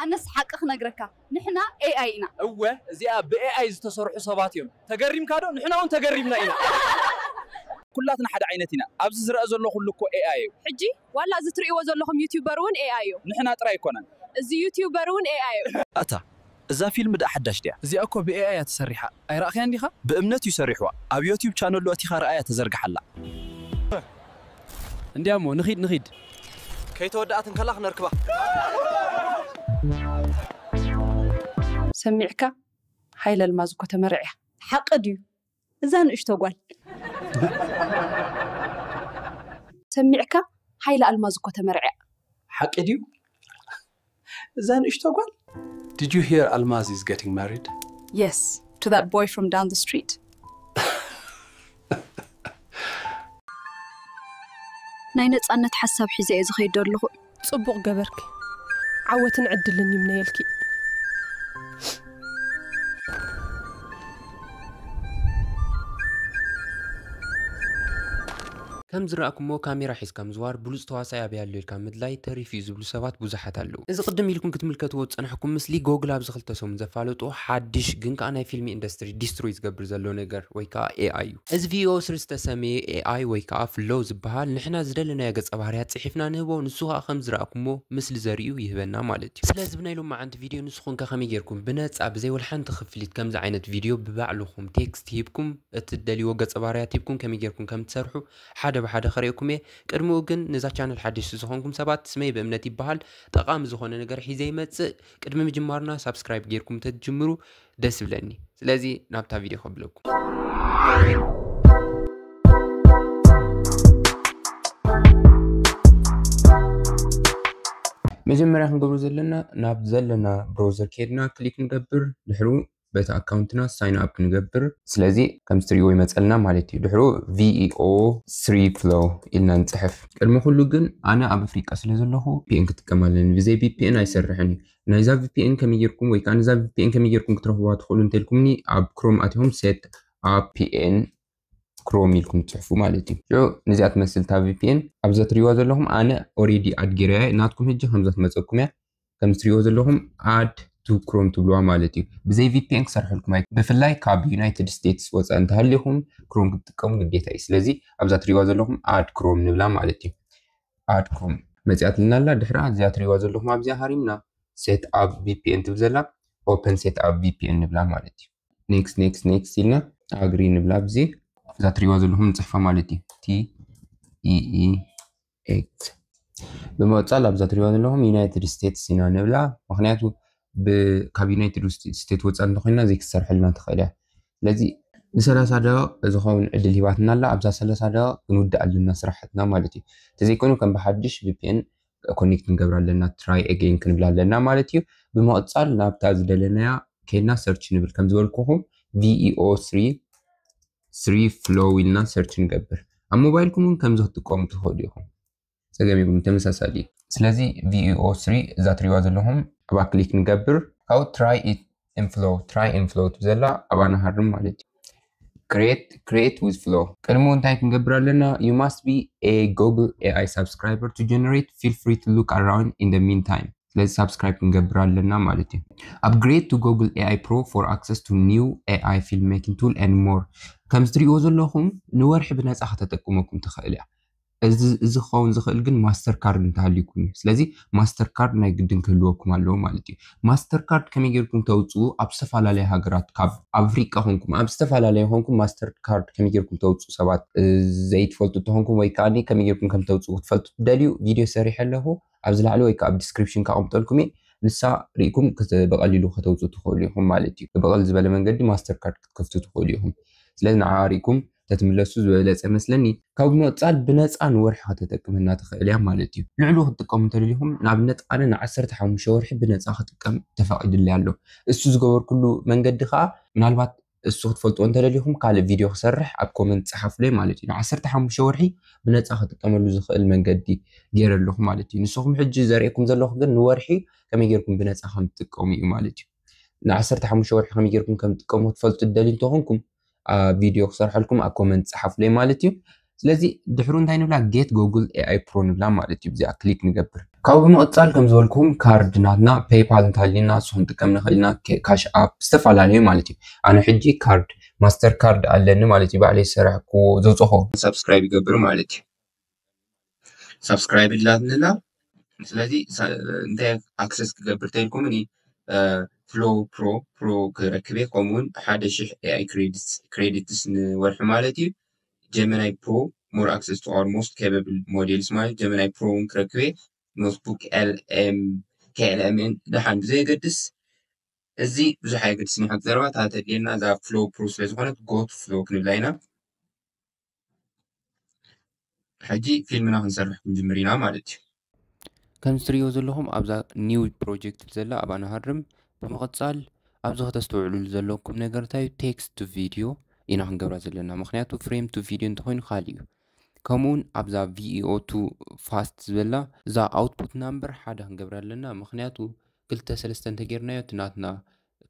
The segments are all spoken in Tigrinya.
ኣነስ ሓቂ ክነግረካ፣ ንሕና ኤኣይ ኢና። እወ፣ እዚኣ ብኤኣይ ዝተሰርሑ ሰባት እዮም። ተገሪምካ ዶ? ንሕና እውን ተገሪምና ኢና። ኩላትና ሓደ ዓይነት ኢና። ኣብዚ ዝረአ ዘሎ ኩሉ እኮ ኤኣይ እዩ። ሕጂ ዋላ እዚ ትርእይዎ ዘለኹም ዩቲዩበር እውን ኤኣይ እዩ። ንሕና ጥራይ ኣይኮነን። እዚ ዩቲዩበር እውን ኤኣይ እዩ። ኣታ እዛ ፊልም ደኣ ሓዳሽ ድያ? እዚኣ እኮ ብኤኣይ እያ ተሰሪሓ። ኣይረኣኽያን ዲኻ? ብእምነት እዩ ሰሪሕዋ። ኣብ ዮቲዩብ ቻነሉ ኣቲኻ ረኣያ ተዘርግሓላ። እንዲያሞ ንኺድ ንኺድ። ከይተወድኣት እንከላ ክነርክባ። ሰሚዕካ? ሃይለ ኣልማዝ እኮ ተመርዕያ። ሓቂ ድዩ? እዛ ንእሽቶ ጓል። ሰሚዕካ? ሃይለ ኣልማዝ እኮ ተመርዕያ። ሓቂ ድዩ? እዛ ንእሽቶ ጓል። Did you hear Almaz is getting married? Yes, to that boy from down the street. ናይ ነጻነት ሓሳብ ሒዘ እየ ዝኸይድ ዘለኹ። ጽቡቕ ገበርኪ። ዓወትን ዕድልን ይምነየልኪ። ከም ዝረኣኩሞ ካሜራ ሒዝካ ምዝዋር ብሉፅ ተዋሳኢ ኣበይ ኣሎ ኢልካ ምድላይ ተሪፉ እዩ ዝብሉ ሰባት ብዙሓት ኣለዉ። እዚ ቅድም ኢልኩም ክትምልከትዎ ዝፀናሕኩም ምስሊ ጎግል ኣብዚ ክልተ ሰሙን ዘፋለጦ ሓድሽ ግን ከዓ ናይ ፊልሚ ኢንዱስትሪ ዲስትሮይ ዝገብር ዘሎ ነገር ወይ ከዓ ኤኣይ እዩ። እዚ ቪኦ ስሪ ዝተሰመየ ኤኣይ ወይ ከዓ ፍሎው ዝበሃል ንሕና ዝደለናዮ ገፀ ባህርያት ፅሒፍና ንህቦ ንሱ ከዓ ከም ዝረኣኩሞ ምስሊ ዘርእዩ ይህበና ማለት እዩ። ስለዚ ብናይ ሎማዓንቲ ቪድዮ ንስኹም ከ ከመይ ጌርኩም ብነፃ ብዘይ ወላ ሓንቲ ክፍሊት ከምዚ ዓይነት ቪድዮ ብባዕልኹም ቴክስት ሂብኩም እቲ ትደልይዎ ገፀ ባህርያት ሂብኩም ከመይ ጌርኩም ከም ትሰርሑ ሓደ ብሓደ ከርእየኩም እየ። ቅድሚኡ ግን ነዛ ቻነል ሓደሽቲ ዝኾንኩም ሰባት ስመይ ብእምነት ይበሃል። ጠቓሚ ዝኾነ ነገር ሒዘ ይመፅእ። ቅድሚ ምጅማርና ሳብስክራይብ ጌርኩም ተትጅምሩ ደስ ይብለኒ። ስለዚ ናብታ ቪድዮ ከብለኩም። መጀመርያ ክንገብሮ ዘለና ናብ ዘለና ብሮዘር ከድና ክሊክ ንገብር ድሕሩ በቲ ኣካውንትና ሳይን ኣፕ ንገብር። ስለዚ ከም ትሪእዎ ይመፀልና ማለት እዩ። ድሕሩ ቪኢኦ ስሪ ፍሎ ኢልና ንፅሕፍ። ቅድሚ ኩሉ ግን ኣነ ኣብ ኣፍሪቃ ስለ ዘለኹ ቪፒኤን ክጥቀም ኣለኒ። ብዘይ ቪፒኤን ኣይሰርሕን እዩ። ናይዛ ቪፒኤን ከመይ ጌርኩም ወይ ከዓ ነዛ ቪፒኤን ከመይ ጌርኩም ክትረኽብዋ ትኽእሉ እንተልኩምኒ ኣብ ክሮም ኣትኹም ሴት ኣፕ ፒኤን ክሮም ኢልኩም ትፅሕፉ ማለት እዩ። ሽዑ ነዚኣ ትመስል እታ ቪፒኤን ኣብዛ ትሪእዋ ዘለኹም ኣነ ኦሬዲ ኣድጊረያ ናትኩም ሕጂ ከምዛ ትመፀኩም እያ። ከም ትሪእዎ ዘለኹም ኣድ ቱ ክሮም ትብልዋ ማለት እዩ። ብዘይ ቪፒኤን ክሰርሐልኩም ኣይ ብፍላይ ካብ ዩናይትድ ስቴትስ ወፃኢ እንተሃሊኹም ክሮም ክትጥቀሙ ግዴታ እዩ። ስለዚ ኣብዛ ትሪእዋ ዘለኹም ኣድ ክሮም ንብላ ማለት እዩ። ኣድ ክሮም መፂኣትልና ኣላ። ድሕራ እዚኣ ትሪእዋ ዘለኹም ኣብዚኣ ሃሪምና ሴት ኣፕ ቪፒኤን ትብል ዘላ ኦፐን ሴት ኣፕ ቪፒኤን ንብላ ማለት እዩ። ኔክስት ኔክስት ኔክስት ኢልና ኣግሪ ንብላ። ኣብዚ እዛ ትሪእዋ ዘለኹም ንፅሕፋ ማለት እዩ። ቲ ኢኢ ኤክስ ብምቕፃል ኣብዛ ትሪእዋ ዘለኹም ዩናይትድ ስቴትስ ኢና ንብላ። ምክንያቱ ካብ ዩናይትድ ስቴትስ ወፃኢ እንተኮይና ዘይክሰርሐልና ትኽእል እያ። ስለዚ ንሰላሳ ደቂቕ ዝኸውን ዕድል ሂባትና ኣላ። ኣብዛ ሰላሳ ደቂቕ ክንውድእ ኣለና ስራሕትና ማለት እዩ። እንተዘይኮይኑ ከም ብሓድሽ ቪፒኤን ኮኔክት ክንገብር ኣለና፣ ትራይ ኤጌን ክንብል ኣለና ማለት እዩ። ብምቕፃል ናብታ ዝደለናያ ከይድና ሰርች ንብል። ከም ዝበልኩኹም ቪኢኦ ስሪ ስሪ ፍሎው ኢልና ሰርች ንገብር። ኣብ ሞባይልኩም እውን ከምዚ ክትጥቀሙ ትኽእሉ ኢኹም። ፀገም የብሉን፣ ተመሳሳሊ እዩ። ስለዚ ቪኢኦ ስሪ እዛ ትሪእዋ ዘለኹም ኣብኣ ክሊክ ንገብር። ካብኡ ትራይ ኢት ኢን ፍሎው ትራይ ኢን ፍሎው ትብል ዘላ ኣብኣ ንሃርም ማለት እዩ። Create create with flow ቅድሚ እንታይ ክንገብር ኣለና? You must be a Google ኤኣይ subscriber to generate. Feel free to look around in the meantime. ስለዚ ሳብስክራይብ ክንገብር ኣለና ማለት እዩ። Upgrade to Google ኤኣይ Pro for access to new ኤኣይ filmmaking tool and more። ከምዚ ትሪእዎ ዘለኹም ንወርሒ ብነፃ ከተጠቅመኩም ትኽእል እያ። እዚ እዚ ክኸውን ዝኽእል ግን ማስተር ካርድ እንተሃልዩኩም እዩ። ስለዚ ማስተር ካርድ ናይ ግድን ክህልወኩም ኣለዎ ማለት እዩ። ማስተር ካርድ ከመይ ጌርኩም ተውፅኡ? ኣብ ዝተፈላለያ ሃገራት ካብ ኣፍሪቃ ኮንኩም ኣብ ዝተፈላለያ ኮንኩም ማስተር ካርድ ከመይ ጌርኩም ተውፅኡ ሰባት እ፣ ዘይትፈልጡ እንተኾንኩም ወይ ከዓ ከመይ ጌርኩም ከም ተውፅኡ ክትፈልጡ ትደልዩ ቪድዮ ሰሪሐ ኣለኹ። ኣብዚ ላዕሊ ወይ ከዓ ኣብ ዲስክሪፕሽን ከቐምጠልኩም እየ። ንሳ ርኢኩም ክት- ብቐሊሉ ከተውፅኡ ትኽእሉ ኢኹም ማለት እዩ። ብቐል ዝበለ መንገዲ ማስተር ካርድ ክትከፍቱ ትኽእሉ ኢኹም። ስለዚ ንዓ ርኢኩም ተትምለሱ ዝበለፀ መስለኒ። ካብ ምቕፃል ብነፃ ንወርሒ ከተጠቅመና ትኽእል እያ ማለት እዩ። ልዕሉ ክትጥቀሙ እንተደሊኹም ንኣብነት ኣነ ንዓሰርተ ሓሙሽተ ወርሒ ብነፃ ክጥቀም ተፈቒድለይ ኣሎ። እሱ ዝገበርኩሉ መንገዲ ከዓ ምናልባት እሱ ክትፈልጥዎ እንተደሊኹም ካልእ ቪድዮ ክሰርሕ ኣብ ኮመንት ፀሓፉለይ ማለት እዩ። ንዓሰርተ ሓሙሽተ ወርሒ ብነፃ ክጥቀመሉ ዝኽእል መንገዲ ገይረ ኣለኹ ማለት እዩ። ንስኹም ሕጂ ዘርእየኩም ዘለኹ ግን ንወርሒ ከመይ ጌርኩም ብነፃ ከም ትጥቀሙ እዩ ማለት እዩ። ንዓሰርተ ሓሙሽተ ወርሒ ከመይ ጌርኩም ከም ትጥቀሙ ክትፈልጡ ትደልዩ እንተኾንኩም ኣብ ቪድዮ ክሰርሐልኩም ኣብ ኮመንት ፀሓፉለይ ማለት እዩ። ስለዚ ድሕሩ እንታይ ንብላ? Get Google ኤኣይ Pro ንብላ ማለት እዩ። እዚኣ ክሊክ ንገብር። ካብኡ ብምቕፃል ከም ዝበልኩም ካርድ ናትና ፔይፓል እንተሃልዩና ንሱ ክንጥቀም ንኽእል ኢና። ካሽ ኣፕ ዝተፈላለዩ ማለት እዩ። ኣነ ሕጂ ካርድ ማስተር ካርድ ኣለኒ ማለት እዩ። ባዕለይ ዝሰራሕክዎ ዘውፅኹ ሳብስክራይብ ይገብር ማለት እዩ። ሳብስክራይብ ኢላትንላ። ስለዚ እንታይ ኣክሰስ ክገብር ተልኩም እኒ ፍሎ ፕሮ ፕሮ ክረክቤ ከምኡውን ሓደ ሽሕ ኤኣይ ክሬዲትስ ንወርሒ ማለት እዩ። ጀመናይ ፕሮ more access to our most capable models ማለት ጀመናይ ፕሮ እውን ክረክቤ ኖትቡክ ኤልኤም ከኤልኤምን ደሓን ብዘየገድስ እዚ ብዙሕ ኣየገድስን እዩ። ሓንቲ ዘረባ እታ ተድልየና እዛ ፍሎ ፕሮ ስለ ዝኾነት ጎት ፍሎ ክንብላ ኢና። ሕጂ ፊልምና ክንሰርሕ ክንጅምር ኢና ማለት እዩ። ከምዚ ትሪእዎ ዘለኹም ኣብዛ ኒው ፕሮጀክት ዘላ ኣብኣ ንሃርም። ብምቕፃል ኣብዚ ከተስተውዕሉሉ ዘለኩም ነገር እንታይ እዩ? ቴክስት ቱ ቪዲዮ ኢና ክንገብራ ዘለና። ምክንያቱ ፍሬም ቱ ቪዲዮ እንተኮይኑ ካልእ እዩ። ከምኡውን ኣብዛ ቪኢኦ ቱ ፋስት ዝበላ እዛ ኣውትፑት ናምበር ሓደ ክንገብራ ኣለና። ምክንያቱ ክልተ ሰለስተ እንተጌርናዮ እቲ ናትና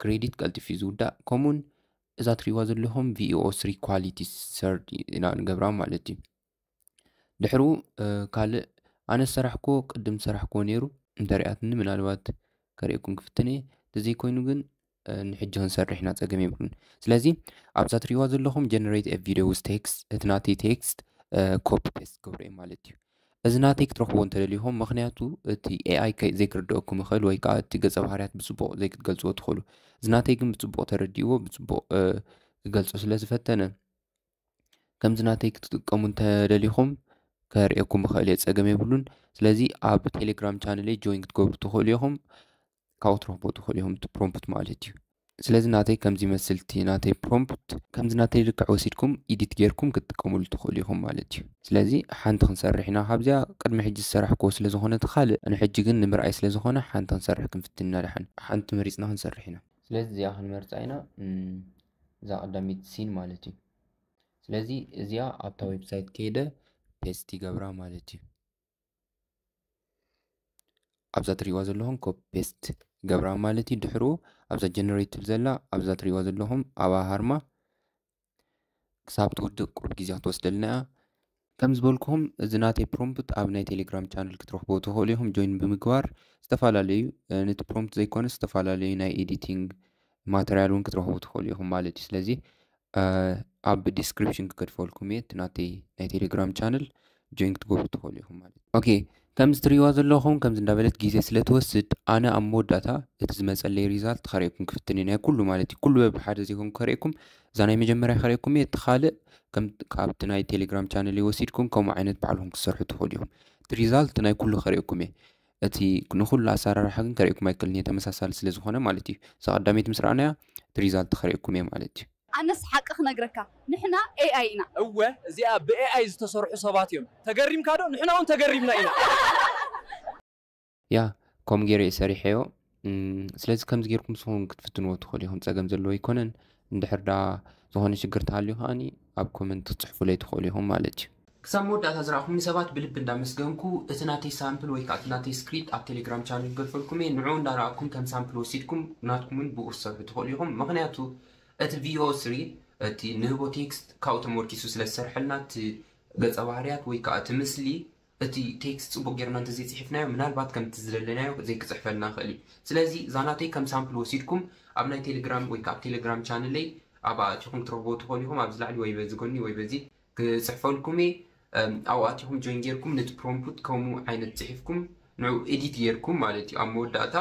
ክሬዲት ቀልጢፉ እዩ ዝውዳእ። ከምኡውን እዛ ትሪእዋ ዘለኹም ቪኢኦ ስሪ ኳሊቲ ሰርድ ኢና ንገብራ ማለት እዩ። ድሕሩ ካልእ ኣነ ዝሰራሕክዎ ቅድም ዝሰራሕክዎ ነይሩ እንተሪኣትኒ ምናልባት ከርእየኩም ክፍትን እየ። ተዘይኮይኑ ግን ንሕጂ ክንሰርሕ ኢና፣ ፀገም የብሉን። ስለዚ ኣብዛ ትሪእዋ ዘለኹም ጀነሬት ቪዲዮ ውስ ቴክስት እቲ ናተይ ቴክስት ኮፒ ፔስት ክገብሮ እየ ማለት እዩ። እዚ ናተይ ክትረኽብዎ እንተደሊኹም፣ ምክንያቱ እቲ ኤኣይ ዘይክርድአኩም ይኽእል ወይ ከዓ እቲ ገፀ ባህርያት ብፅቡቕ ዘይክትገልፅዎ ትኽእሉ። እዚ ናተይ ግን ብፅቡቕ ተረዲእዎ ብፅቡቕ ክገልፆ ስለ ዝፈተነ ከምዚ ናተይ ክትጥቀሙ እንተደሊኹም ከርእየኩም ይኽእል እየ፣ ፀገም የብሉን። ስለዚ ኣብ ቴሌግራም ቻነለይ ጆይን ክትገብሩ ትኽእሉ ኢኹም። ካብኡ ትረኽቦ ትኽእሉ ኢኹም እቲ ፕሮምፕት ማለት እዩ። ስለዚ ናተይ ከምዚ ይመስል እቲ ናተይ ፕሮምፕት። ከምዚ ናተይ ልክዕ ወሲድኩም ኢዲት ጌርኩም ክትጥቀሙሉ ትኽእሉ ኢኹም ማለት እዩ። ስለዚ ሓንቲ ክንሰርሕ ኢና ካብዚኣ። ቅድሚ ሕጂ ዝሰራሕክዎ ስለ ዝኾነ እቲ ካልእ ንሕጂ ግን ንምርኣይ ስለ ዝኾነ ሓንቲ ክንሰርሕ ክንፍትን ኢና። ደሓን ሓንቲ መሪፅና ክንሰርሕ ኢና። ስለዚ እዚኣ ክንመርፃ ኢና። እዛ ቀዳሚት ሲን ማለት እዩ። ስለዚ እዚኣ ኣብታ ዌብሳይት ከይደ ፔስት ይገብራ ማለት እዩ። ኣብዛ ትሪእዋ ዘለኹም ኮፒ ፔስት ይገብራ ማለት እዩ። ድሕሩ ኣብዛ ጀነሬት ትብል ዘላ ኣብዛ ትሪእዋ ዘለኹም ኣብኣ ሃርማ ክሳብ ትውድእ ቁሩብ ግዜ ክትወስደልና እያ። ከም ዝበልኩኹም እዚ ናተይ ፕሮምፕት ኣብ ናይ ቴሌግራም ቻነል ክትረኽቦ ትኽእሉ ኢኹም። ጆይን ብምግባር ዝተፈላለዩ ነቲ ፕሮምፕት ዘይኮነ ዝተፈላለዩ ናይ ኤዲቲንግ ማተርያል እውን ክትረኽቡ ትኽእሉ ኢኹም ማለት እዩ። ስለዚ ኣብ ዲስክሪፕሽን ክገድፈልኩም እየ እቲ ናተይ ናይ ቴሌግራም ቻነል ጆይን ክትገብሩ ትኽእሉ ኢኹም ማለት እዩ። ኦኬ፣ ከምዚ ትሪእዋ ዘለኹም ከምዚ እንዳበለት ግዜ ስለ ትወስድ ኣነ ኣብ መወዳእታ እቲ ዝመፀለይ ሪዛልት ከርእየኩም ክፍትን እየ። ናይ ኩሉ ማለት እዩ፣ ኩሉ በብሓደ ዘይኮንኩ ከርእየኩም። እዛ ናይ መጀመርያ ከርእየኩም እየ። እቲ ካልእ ካብቲ ናይ ቴሌግራም ቻነል ወሲድኩም ከምኡ ዓይነት ባዕልኹም ክትሰርሑ ትኽእሉ ኢኹም። እቲ ሪዛልት ናይ ኩሉ ከርእየኩም እየ። እቲ ንኹሉ ኣሰራርሓ ግን ከርእየኩም ኣይክእልን እየ፣ ተመሳሳሊ ስለ ዝኾነ ማለት እዩ። እዛ ቀዳመይቲ ምስ ረኣናያ እቲ ሪዛልት ከርእየኩም እየ ማለት እዩ። ኣነስ ሓቂ ክነግረካ ንሕና ኤኣይ ኢና። እወ፣ እዚኣ ብኤኣይ ዝተሰርሑ ሰባት እዮም። ተገሪምካ ዶ? ንሕና እውን ተገሪምና ኢና። ያ፣ ከምኡ ገይረ እየ ሰሪሐዮ። እም፣ ስለዚ ከምዚ ጌርኩም ንስኹም ክትፍትንዎ ትኽእሉ ኢኹም፣ ጸገም ዘለዎ ኣይኮነን። እንድሕር ደኣ ዝኾነ ሽግር ተሃልዩ ከኣኒ ኣብ ኮመንት ክትጽሕፉለይ ትኽእሉ ኢኹም ማለት እዩ። ክሳብ መወዳእታ ዝረኣኹምኒ ሰባት ብልቢ እንዳመስገንኩ፣ እቲ ናተይ ሳምፕል ወይ ከዓ እቲ ናተይ ስክሪፕት ኣብ ቴሌግራም ቻነል ክገድፈልኩም እየ። ንዕኡ እንዳረኣኩም ከም ሳምፕል ወሲድኩም ናትኩምን ብኡ ክትሰርሑ ትኽእሉ ኢኹም። ምኽንያቱ እቲ ቪኦ ስሪ እቲ ንህቦ ቴክስት ካብኡ ተመርኪሱ ስለ ዝሰርሐልና እቲ ገጸ ባህርያት ወይ ከዓ እቲ ምስሊ እቲ ቴክስት ጽቡቕ ጌርና እንተዘይጽሒፍናዮ ምናልባት ከምቲ ዝደለናዮ ዘይክጽሕፈልና ይኽእል እዩ። ስለዚ እዛ ናተይ ከም ሳምፕል ወሲድኩም ኣብ ናይ ቴሌግራም ወይ ከዓ ኣብ ቴሌግራም ቻነለይ ኣብኣ ኣቲኹም ክትረኽብዎ ትኽእሉ ኢኹም። ኣብዚ ላዕሊ ወይ በዚ ጎኒ ወይ በዚ ክጽሕፈልኩም እየ። እም፣ ኣብኡ ኣቲኹም ጆይን ጌርኩም ነቲ ፕሮምፕት ከምኡ ዓይነት ጽሒፍኩም ንዕኡ ኤዲት ጌርኩም ማለት እዩ። ኣብ መወዳእታ፣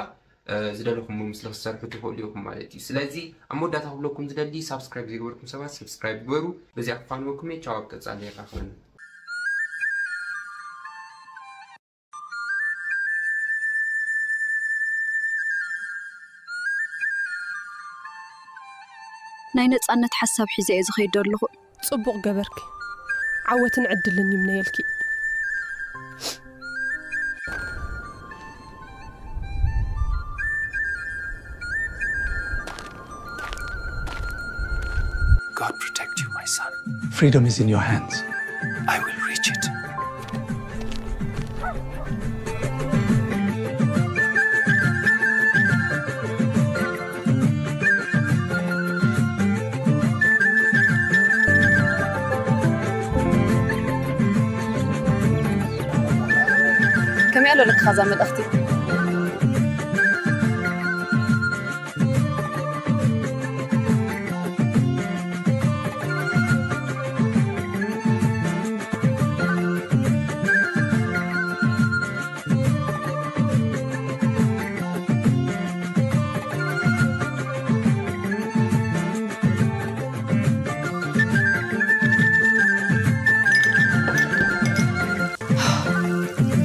እ፣ ዝደለኹምዎ ምስሊ ክትሰርሑ ትኽእሉ ኢኹም ማለት እዩ። ስለዚ ኣብ መወዳእታ ክብለኩም ዝደሊ ሳብስክራይብ ዘይገበርኩም ሰባት ሳብስክራይብ ግበሩ። በዚኣ ክፋንወኩም እየ። ቻው፣ ኣብ ቀጻሊ የራኽበና። ናይ ነጻነት ሓሳብ ሒዘ እየ ዝኸይድ ዘለኹ። ጽቡቕ ገበርኪ። ዓወትን ዕድልን ይምነየልኪ። God protect you, my son. Freedom is in your hands. I will reach it. ከመይ ለልካ ዛ መልእኽቲ።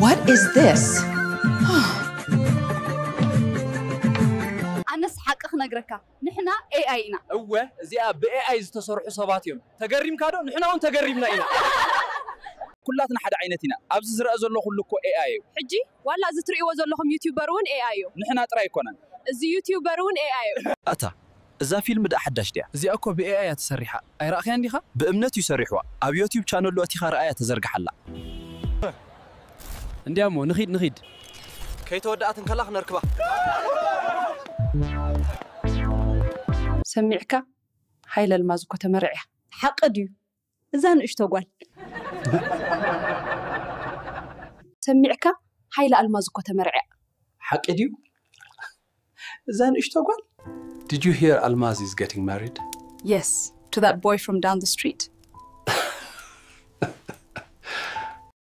What is this? ኣነስ ሓቂ ክነግረካ፣ ንሕና ኤኣይ ኢና። እወ፣ እዚኣ ብኤኣይ ዝተሰርሑ ሰባት እዮም። ተገሪምካ ዶ? ንሕና እውን ተገሪምና ኢና። ኩላትና ሓደ ዓይነት ኢና። ኣብዚ ዝረአ ዘሎ ኩሉ እኮ ኤኣይ እዩ። ሕጂ ዋላ እዚ ትርእይዎ ዘለኹም ዩቲዩበር እውን ኤኣይ እዩ። ንሕና ጥራይ ኣይኮነን። እዚ ዩቲዩበር እውን ኤኣይ እዩ። ኣታ እዛ ፊልም ደኣ ሓዳሽ ድያ? እዚኣ እኮ ብኤኣይ እያ ተሰሪሓ። ኣይረኣኽያን ዲኻ? ብእምነት እዩ ሰሪሕዋ። ኣብ ዮቲዩብ ቻነሉ ኣቲኻ ረኣያ ተዘርግሓላ። እንዲያሞ ንኺድ ንኺድ። ከይተወደኣት እንከላ ክነርክባ። ሰሚዕካ? ሃይለ ኣልማዝ እኮ ተመርዕያ። ሓቂ ድዩ? እዛ ንእሽቶ ጓል። ሰሚዕካ? ሃይለ ኣልማዝ እኮ ተመርዕያ። ሓቂ ድዩ? እዛ ንእሽቶ ጓል Did you hear Almaz is getting married? Yes, to that boy from down the street.